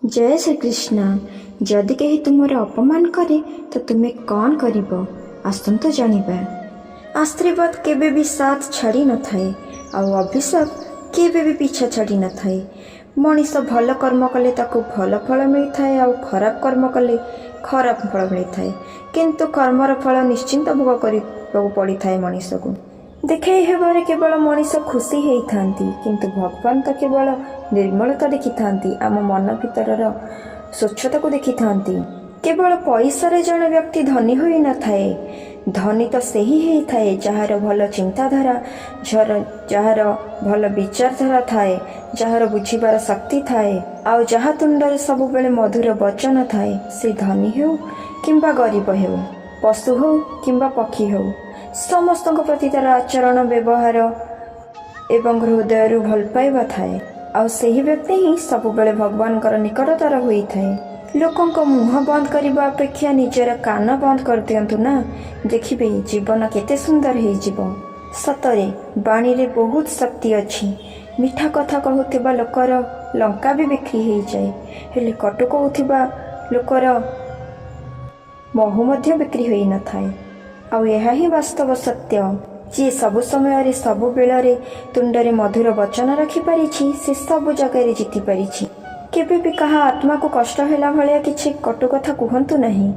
ଜୟ ଶ୍ରୀକୃଷ୍ଣ। ଯଦି କେହି ତୁମର ଅପମାନ କରେ ତ ତୁମେ କ'ଣ କରିବ, ଆସନ୍ତୁ ଜାଣିବା। ଆଶୀର୍ବାଦ କେବେ ବି ସାଥ ଛାଡ଼ି ନଥାଏ ଆଉ ଅଭିଶାପ କେବେ ବି ପିଛା ଛାଡ଼ି ନଥାଏ। ମଣିଷ ଭଲ କର୍ମ କଲେ ତାକୁ ଭଲ ଫଳ ମିଳିଥାଏ ଆଉ ଖରାପ କର୍ମ କଲେ ଖରାପ ଫଳ ମିଳିଥାଏ, କିନ୍ତୁ କର୍ମର ଫଳ ନିଶ୍ଚିନ୍ତ ଭୋଗ କରିବାକୁ ପଡ଼ିଥାଏ ମଣିଷକୁ। ଦେଖେଇ ହେବାରେ କେବଳ ମଣିଷ ଖୁସି ହେଇଥାନ୍ତି, କିନ୍ତୁ ଭଗବାନ ତ କେବଳ ନିର୍ମଳତା ଦେଖିଥାନ୍ତି, ଆମ ମନ ଭିତରର ସ୍ୱଚ୍ଛତାକୁ ଦେଖିଥାନ୍ତି। କେବଳ ପଇସାରେ ଜଣେ ବ୍ୟକ୍ତି ଧନୀ ହୋଇନଥାଏ। ଧନୀ ତ ସେହି ହେଇଥାଏ ଯାହାର ଭଲ ଚିନ୍ତାଧାରା, ଯାହାର ଭଲ ବିଚାରଧାରା ଥାଏ, ଯାହାର ବୁଝିବାର ଶକ୍ତି ଥାଏ ଆଉ ଯାହା ତୁଣ୍ଡରେ ସବୁବେଳେ ମଧୁର ବଚନ ଥାଏ। ସେ ଧନୀ ହେଉ କିମ୍ବା ଗରିବ ହେଉ, ପଶୁ ହେଉ କିମ୍ବା ପକ୍ଷୀ ହେଉ, ସମସ୍ତଙ୍କ ପ୍ରତି ତାର ଆଚରଣ, ବ୍ୟବହାର ଏବଂ ହୃଦୟରୁ ଭଲ ପାଇବା ଥାଏ ଆଉ ସେହି ବ୍ୟକ୍ତି ହିଁ ସବୁବେଳେ ଭଗବାନଙ୍କର ନିକଟତର ହୋଇଥାଏ। ଲୋକଙ୍କ ମୁହଁ ବନ୍ଦ କରିବା ଅପେକ୍ଷା ନିଜର କାନ ବନ୍ଦ କରିଦିଅନ୍ତୁ ନା, ଦେଖିବେ ଜୀବନ କେତେ ସୁନ୍ଦର ହେଇଯିବ। ସତରେ ବାଣୀରେ ବହୁତ ଶକ୍ତି ଅଛି। ମିଠା କଥା କହୁଥିବା ଲୋକର ଲଙ୍କା ବି ବିକ୍ରି ହେଇଯାଏ, ହେଲେ କଟୁ କହୁଥିବା ଲୋକର ମହୁ ମଧ୍ୟ ବିକ୍ରି ହୋଇନଥାଏ। ଆଉ ଏହା ହିଁ ବାସ୍ତବ ସତ୍ୟ। ଯିଏ ସବୁ ସମୟରେ, ସବୁ ବେଳରେ ତୁଣ୍ଡରେ ମଧୁର ବଚନ ରଖିପାରିଛି, ସେ ସବୁ ଜାଗାରେ ଜିତିପାରିଛି। କେବେ ବି କାହା ଆତ୍ମାକୁ କଷ୍ଟ ହେଲା ଭଳିଆ କିଛି କଟୁ କଥା କୁହନ୍ତୁ ନାହିଁ,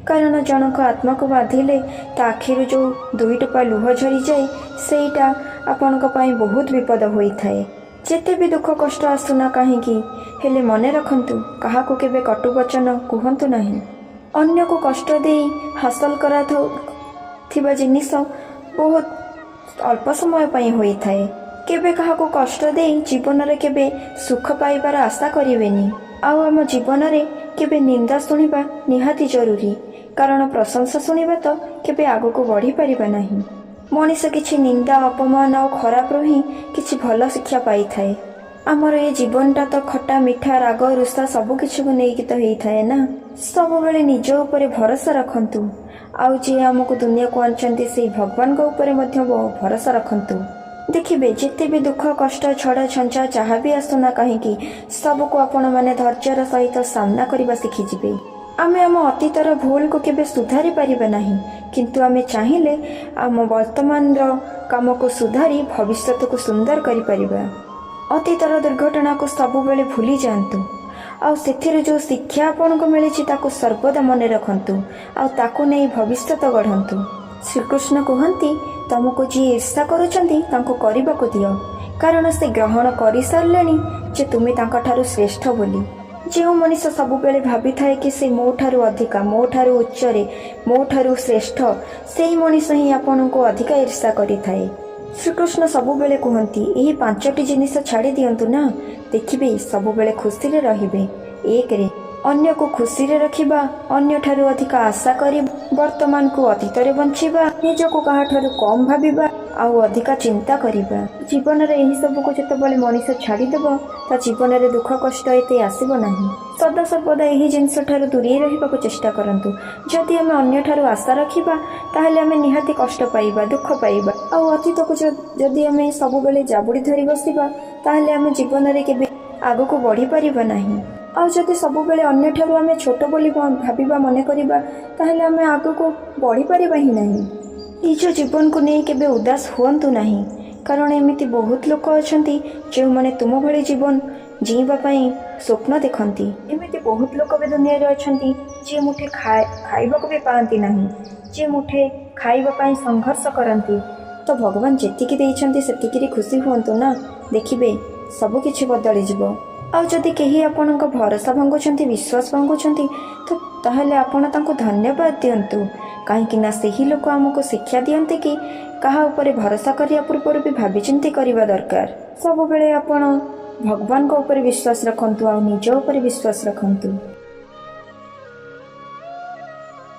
କାରଣ ଜଣଙ୍କ ଆତ୍ମାକୁ ବାଧିଲେ ତା ଆଖିରୁ ଯେଉଁ ଦୁଇ ଟୋପା ଲୁହ ଝରିଯାଏ, ସେଇଟା ଆପଣଙ୍କ ପାଇଁ ବହୁତ ବିପଦ ହୋଇଥାଏ। ଯେତେ ବି ଦୁଃଖ କଷ୍ଟ ଆସୁନା କାହିଁକି, ହେଲେ ମନେ ରଖନ୍ତୁ, କାହାକୁ କେବେ କଟୁ ବଚନ କୁହନ୍ତୁ ନାହିଁ। ଅନ୍ୟକୁ କଷ୍ଟ ଦେଇ ହାସଲ କରାଯାଉଥିବା ଜିନିଷ ବହୁତ ଅଳ୍ପ ସମୟ ପାଇଁ ହୋଇଥାଏ। କେବେ କାହାକୁ କଷ୍ଟ ଦେଇ ଜୀବନରେ କେବେ ସୁଖ ପାଇବାର ଆଶା କରିବେନି। ଆଉ ଆମ ଜୀବନରେ କେବେ ନିନ୍ଦା ଶୁଣିବା ନିହାତି ଜରୁରୀ, କାରଣ ପ୍ରଶଂସା ଶୁଣିବା ତ କେବେ ଆଗକୁ ବଢ଼ିପାରିବା ନାହିଁ। ମଣିଷ କିଛି ନିନ୍ଦା, ଅପମାନ ଆଉ ଖରାପରୁ ହିଁ କିଛି ଭଲ ଶିକ୍ଷା ପାଇଥାଏ। ଆମର ଏ ଜୀବନଟା ତ ଖଟା, ମିଠା, ରାଗ, ରୁଷା ସବୁ କିଛିକୁ ନେଇକି ତ ହେଇଥାଏ ନା। ସବୁବେଳେ ନିଜ ଉପରେ ଭରସା ରଖନ୍ତୁ ଆଉ ଯିଏ ଆମକୁ ଦୁନିଆକୁ ଆଣିଛନ୍ତି, ସେଇ ଭଗବାନଙ୍କ ଉପରେ ମଧ୍ୟ ଭରସା ରଖନ୍ତୁ। ଦେଖିବେ, ଯେତେ ବି ଦୁଃଖ, କଷ୍ଟ, ଝଡ଼, ଝଞ୍ଜା ଯାହା ବି ଆସୁନା କାହିଁକି, ସବୁକୁ ଆପଣମାନେ ଧୈର୍ଯ୍ୟର ସହିତ ସାମ୍ନା କରିବା ଶିଖିଯିବେ। ଆମେ ଆମ ଅତୀତର ଭୁଲକୁ କେବେ ସୁଧାରି ପାରିବା ନାହିଁ, କିନ୍ତୁ ଆମେ ଚାହିଁଲେ ଆମ ବର୍ତ୍ତମାନର କାମକୁ ସୁଧାରି ଭବିଷ୍ୟତକୁ ସୁନ୍ଦର କରିପାରିବା। ଅତୀତର ଦୁର୍ଘଟଣାକୁ ସବୁବେଳେ ଭୁଲି ଯାଆନ୍ତୁ ଆଉ ସେଥିରୁ ଯେଉଁ ଶିକ୍ଷା ଆପଣଙ୍କୁ ମିଳିଛି, ତାକୁ ସର୍ବଦା ମନେ ରଖନ୍ତୁ ଆଉ ତାକୁ ନେଇ ଭବିଷ୍ୟତ ଗଢ଼ନ୍ତୁ। ଶ୍ରୀକୃଷ୍ଣ କୁହନ୍ତି, ତମକୁ ଯିଏ ଈର୍ଷା କରୁଛନ୍ତି, ତାଙ୍କୁ କରିବାକୁ ଦିଅ, କାରଣ ସେ ଗ୍ରହଣ କରିସାରିଲେଣି ଯେ ତୁମେ ତାଙ୍କଠାରୁ ଶ୍ରେଷ୍ଠ ବୋଲି। ଯେଉଁ ମଣିଷ ସବୁବେଳେ ଭାବିଥାଏ କି ସେ ମୋ ଠାରୁ ଅଧିକା, ମୋ ଠାରୁ ଉଚ୍ଚରେ, ମୋ ଠାରୁ ଶ୍ରେଷ୍ଠ, ସେଇ ମଣିଷ ହିଁ ଆପଣଙ୍କୁ ଅଧିକା ଈର୍ଷା କରିଥାଏ। ଶ୍ରୀକୃଷ୍ଣ ସବୁବେଳେ କୁହନ୍ତି, ଏହି ପାଞ୍ଚଟି ଜିନିଷ ଛାଡ଼ି ଦିଅନ୍ତୁ ନା, ଦେଖିବେ ସବୁବେଳେ ଖୁସିରେ ରହିବେ। ଏକରେ ଅନ୍ୟକୁ ଖୁସିରେ ରଖିବା, ଅନ୍ୟଠାରୁ ଅଧିକା ଆଶା କରି ବର୍ତ୍ତମାନକୁ ଅତୀତରେ ବଞ୍ଚିବା, ନିଜକୁ କାହାଠାରୁ କମ୍ ଭାବିବା ଆଉ ଅଧିକା ଚିନ୍ତା କରିବା। ଜୀବନରେ ଏହି ସବୁକୁ ଯେତେବେଳେ ମଣିଷ ଛାଡ଼ିଦେବ, ତା ଜୀବନରେ ଦୁଃଖ କଷ୍ଟ ଏତେ ଆସିବ ନାହିଁ। ସଦା ସର୍ବଦା ଏହି ଜିନିଷ ଠାରୁ ଦୂରେଇ ରହିବାକୁ ଚେଷ୍ଟା କରନ୍ତୁ। ଯଦି ଆମେ ଅନ୍ୟଠାରୁ ଆଶା ରଖିବା, ତାହେଲେ ଆମେ ନିହାତି କଷ୍ଟ ପାଇବା, ଦୁଃଖ ପାଇବା। ଆଉ ଅତୀତକୁ ଯଦି ଆମେ ସବୁବେଳେ ଜାବୁଡ଼ି ଧରି ବସିବା, ତାହେଲେ ଆମେ ଜୀବନରେ କେବେ ଆଗକୁ ବଢ଼ିପାରିବା ନାହିଁ। ଆଉ ଯଦି ସବୁବେଳେ ଅନ୍ୟଠାରୁ ଆମେ ଛୋଟ ବୋଲି ଭାବିବା, ମନେ କରିବା, ତାହେଲେ ଆମେ ଆଗକୁ ବଢ଼ିପାରିବା ହିଁ ନାହିଁ। ନିଜ ଜୀବନକୁ ନେଇ କେବେ ଉଦାସ ହୁଅନ୍ତୁ ନାହିଁ, କାରଣ ଏମିତି ବହୁତ ଲୋକ ଅଛନ୍ତି ଯେଉଁମାନେ ତୁମ ଭଳି ଜୀବନ ଜିଇଁବା ପାଇଁ ସ୍ୱପ୍ନ ଦେଖନ୍ତି। ଏମିତି ବହୁତ ଲୋକ ବି ଦୁନିଆରେ ଅଛନ୍ତି, ଯିଏ ମୁଠେ ଖାଇବାକୁ ବି ପାଆନ୍ତି ନାହିଁ, ଯିଏ ମୁଠେ ଖାଇବା ପାଇଁ ସଂଘର୍ଷ କରନ୍ତି। ତ ଭଗବାନ ଯେତିକି ଦେଇଛନ୍ତି, ସେତିକିରେ ଖୁସି ହୁଅନ୍ତୁ ନା, ଦେଖିବେ ସବୁ କିଛି ବଦଳିଯିବ। ଆଉ ଯଦି କେହି ଆପଣଙ୍କ ଭରସା ଭାଙ୍ଗୁଛନ୍ତି, ବିଶ୍ୱାସ ଭାଙ୍ଗୁଛନ୍ତି, ତ ତାହେଲେ ଆପଣ ତାଙ୍କୁ ଧନ୍ୟବାଦ ଦିଅନ୍ତୁ, କାହିଁକି ନା ସେହି ଲୋକ ଆମକୁ ଶିକ୍ଷା ଦିଅନ୍ତି କି କାହା ଉପରେ ଭରସା କରିବା ପୂର୍ବରୁ ବି ଭାବିଚିନ୍ତି କରିବା ଦରକାର। ସବୁବେଳେ ଆପଣ ଭଗବାନଙ୍କ ଉପରେ ବିଶ୍ୱାସ ରଖନ୍ତୁ ଆଉ ନିଜ ଉପରେ ବିଶ୍ୱାସ ରଖନ୍ତୁ।